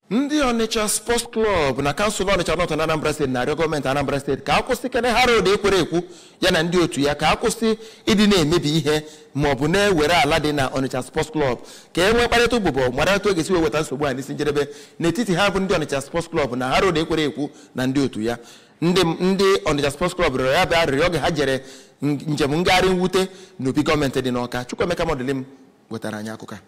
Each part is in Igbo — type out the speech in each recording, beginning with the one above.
Ndị Ọnịcha Sports Club na kansụl Ọnịcha North na Anambra Steeti na-arịọ gọọmenti Anambra Steeti ka akwụsị kene Harold ekwere ekwu ya na ndị otu ya ka akwụsị ịdị na-emebi ihe ma ọ bụ na-ewere ala dị na Ọnịcha Sports Club, ka e nwee mkparịta ụbụbọ mara etu oge si wee weta nsogbu a n'isi njedebe n'etiti ha bụ ndị Ọnịcha Sports Club na Harold ekwere ekwu na ndị otu ya. Ndị Ọnịcha Sports Club rịọrọ ya bụ arịrịọ oge ha jere njem ngagharị mwute n'obi gọọmenti dị n'Ọka. Chukwuemeka Modilim wetara anyị akụkọ a.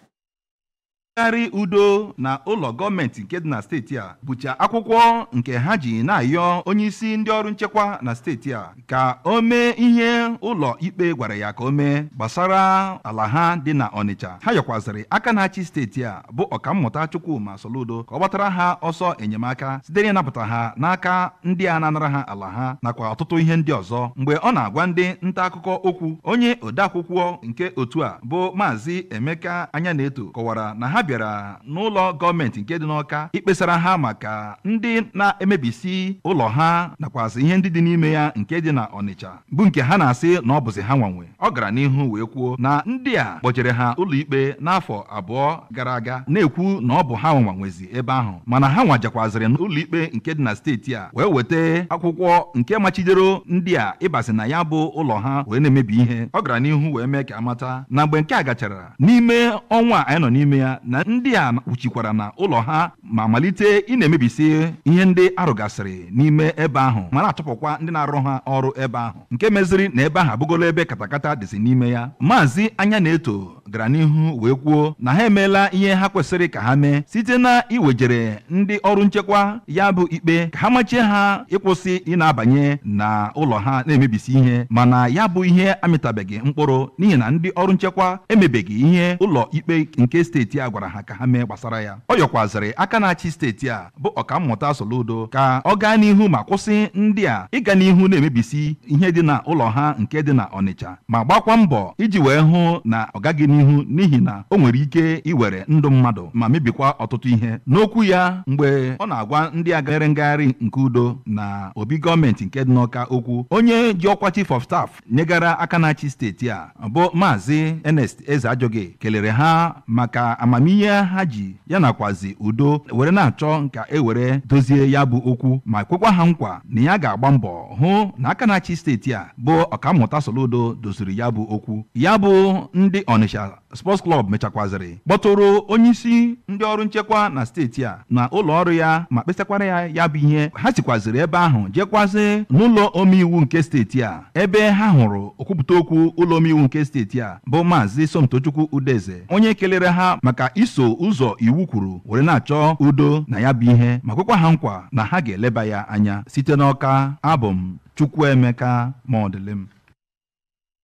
Ngagharị udo na ụlọ gọọmenti nke dị na steeti a bụcha akwụkwọ nke ha ji na-ayọ onyeisi ndị ọrụ nchekwa na steeti a ka o mee ihe ụlọ ikpe gwara ya ka o mee gbasara ala ha dị na Ọnịcha. Ha yọkwazịrị aka na-achị steeti a bụ Ọkammụta Chukwuma Soludo ka ọ gbatara ha ọsọ enyemaka site n'ịnapụta ha n'aka ndị a na-anara ha ala ha nakwa ọtụtụ ihe ndị ọzọ. Mgbe ọ na-agwa ndị nta akụkọ okwu, onye odeakwụkwọ nke otu a bụ Maazị Emeka Anyaneto kọwara na ha bịara n'ụlọ gọọmenti nke dị n'Ọka ikpesara ha maka ndị na-emebisi ụlọ ha nakwazị ihe ndị dị n'ime ya nke dị na Ọnịcha, bụ nke ha na-asị na ọ bụzi ha nwanwe. Ọ gara n'ihu wee kwuo na ndị a kpọchere ha ụlọikpe n'afọ 2 gara aga na-ekwu na ọ bụ ha nwanwezi ebe ahụ, mana ha nwajekwazịrị n'ụlọikpe nke dị na steeti a wee weta akwụkwọ nke machidoro ndị a ịbasị na ya bụ ụlọ ha wee na-emebi ihe. Ọ gara n'ihu wee mee ka amata na mgbe nke a gachara n'ime ọnwa anyị nọ n'ime ya, na ndị a kpuchikwara na ụlọ ha ma malite ị na-emebisi ihe ndị arụgasịrị n'ime ebe ahụ ma na-achọpụkwa ndị na-arụ ha ọrụ ebe ahụ, nke meziri na ebe ahụ abụgolo ebe katakata dịzi n'ime ya. Maazị Anyaneto gara n'ihu wee kwuo na ha emeela ihe ha kwesịrị ka ha mee site na iwejere ndị ọrụ nchekwa ya bụ ikpe ka ha machie ha ịkwụsị ị na-abanye na ụlọ ha na-emebisi ihe, mana ya bụ ihe amịtabeghị mkpụrụ n'ihi na ndị ọrụ nchekwa emebeghị ihe ụlọ ikpe nke steeti a gwara ha ka ha mee gbasara ya. Ọ yọkwazịrị aka na-achị steeti a bụ Ọkammụta Soludo ka ọ gaa n'ihu ma kwụsị ndị a ịga n'ihu na-emebisi ihe dị na ụlọ ha nke dị na Ọnịcha, ma gbakwa mbọ iji wee hụ na ọ gaghị n'ihu n'ihi na o nwere ike iwere ndụ mmadụ ma mebikwa ọtụtụ ihe. N'okwu ya mgbe ọ na-agwa ndị a gara ngagharị nke udo na obi gọọmenti nke dị n'Ọka okwu, onye ji ọkwa Chief of Staff nyegara aka na-achị steeti a bụ Maazị Ernest Ezeajoge kelere ha maka amamihe ha ji ya nakwazi udo were na-achọ ka e were dozie ya bụ okwu, ma kwekwa ha nkwa na ya ga-agba mbọ hụ na aka na-achị steeti a bụ Ọkammụta Soludo doziri ya bụ okwu. Ya bụ ndị Ọnịcha Sports Club mechakwazịrị kpọtụrụ onyeisi ndị ọrụ nchekwa na steeti a na ụlọ ọrụ ya ma kpesakwara ya ya bụ ihe. Ha sikwazịrị ebe ahụ jekwazị n'ụlọ omeiwu nke steeti a ebe ha hụrụ okwupụta okwu ụlọ omeiwu nke steeti a bụ Maazị Somtochukwu Udeze, onye kelere ha maka iso ụzọ iwu kwuru were na-achọ udo na ya bụ ihe, ma kwekwa ha nkwa na ha ga-eleba ya anya. Site n'Ọka, abụ m Chukwuemeka Modilim.